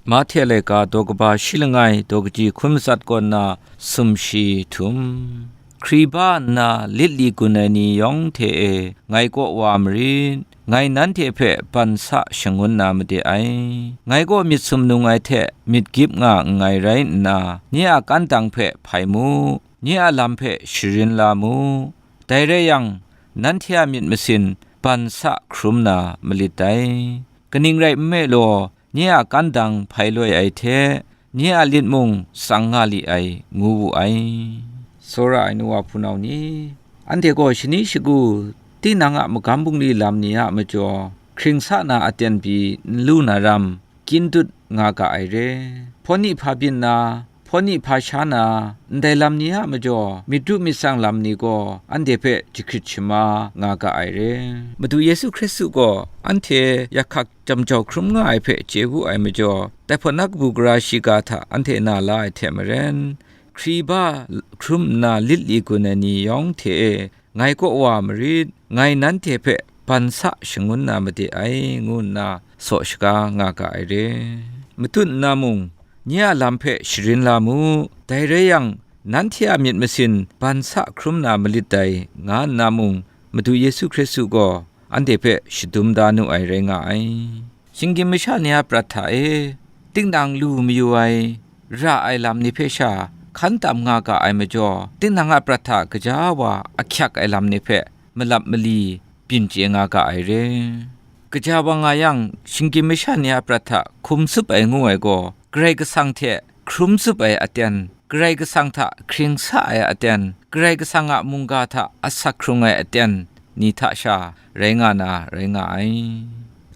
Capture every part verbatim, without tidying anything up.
Mahte laika daw kaba shi langai daw kaji hkun matsat kaw nna sumshi htum. Hkriba nna lit li gun ai ni yawng hte e ngai kaw wa marit, ngai nanhte hpe ban sa shangun na made ai. Ngai gaw myit sumnung ai hte myit gyip nga nngai rai nna, nye a kandang hpe hpai mu, nye a lam hpe sharin la mu. Dai rai yang, nanhte a myit masin ban sa hkrum na malit dai. Kaning rai nme law, nye a kandang hpai loi ai hte, nye a lit mung tsang nga li ai, ngu wu ai. Tsawra ai nu wa hpunau ni, anhte gaw shani shagu, tinang a magam bungli lam ni a majaw, hkring sa na aten pyi n lu na ram, kyin dut nga ga ai re. Hpawni hpa byin na, hpawni hpa sha na, ndai lam ni a majaw, myit ru myit tsang lam ni gaw anhte hpe jahkrit shama nga ga ai re. Madu Yesu Hkristu gaw anhte yak hkak jam jau hkrum nga ai hpe chye wu ai majaw, dai hpawt na kabu gara shiga hta anhte na la ai hte maren, hkriba hkrum nna lit li gun ai ni yawng hte e, ngai kaw wa marit, ngai nanhte hpe ban sa shangun na made ai, ngu nna saw shaga nga ga ai re. Matut nna mung, nye a lam hpe sharin la mu, dai rai yang, nanhte a myit masin ban sa hkrum na malit dai, nga nna mung, Madu Yesu Hkristu gaw anhte hpe shadum da nu ai rai nga ai. Shinggyim masha ni a prat hta e, tinang lu mayu ai, ra ai lam ni hpe sha hkan tam nga ga ai majaw, tinang a prat hta gaja wa ahkyak ai lam ni hpe malap mali byin chye nga ga ai re. Gaja wa nga yang, shinggyim masha ni a prat hta hkum tsup ai ngu ai gaw, Karai Kasang hte hkrum tsup ai aten, Karai Kasang hta hkring sa ai aten, Karai Kasang a mungga hta asak hkrung ai aten ni hta sha rai nga na rai nga ai.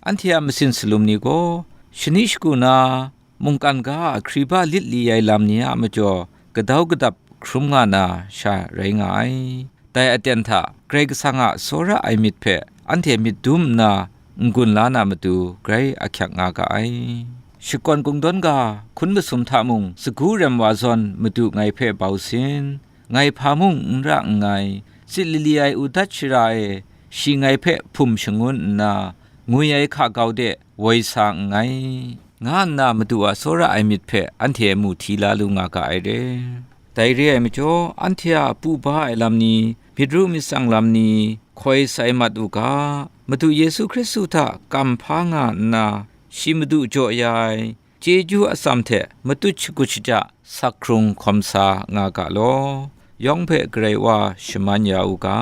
Anhte a masin salum ni gaw, shani shagu na, mungkan ga a hkriba lit li ai lam ni a majaw, gadau gadap hkrum nga na sha rai nga ai. Dai aten hta Karai Kasang a tsawra ai myit hpe anhte myit dum nna n-gun la na matu grai ahkyak nga ga ai. Shakawn kungdawn ga hkun masum hta mung sagu rem wa zawn Madu ngai hpe bau sin. Ngai hpa mung n ra nngai, tsit lali ai u dat shara e shi ngai hpe hpum shangun nna, ngwi ai hka gau de woi sa nngai, nga nna Madu a tsawra ai myit hpe anhte mu hti la lu nga ga ai re. Dai re ai majaw, anhte a pu ba ai lam ni, myit ru myit tsang lam ni, hkoi sai mat u ga, Madu Yesu Hkristu hta kam hpa nga nna, shi Madu jaw ya ai, chyeju atsam hte matut shakut shaja sak hkrung hkawm sa nga ga law, yawng hpe Karai Wa shaman ya u ga.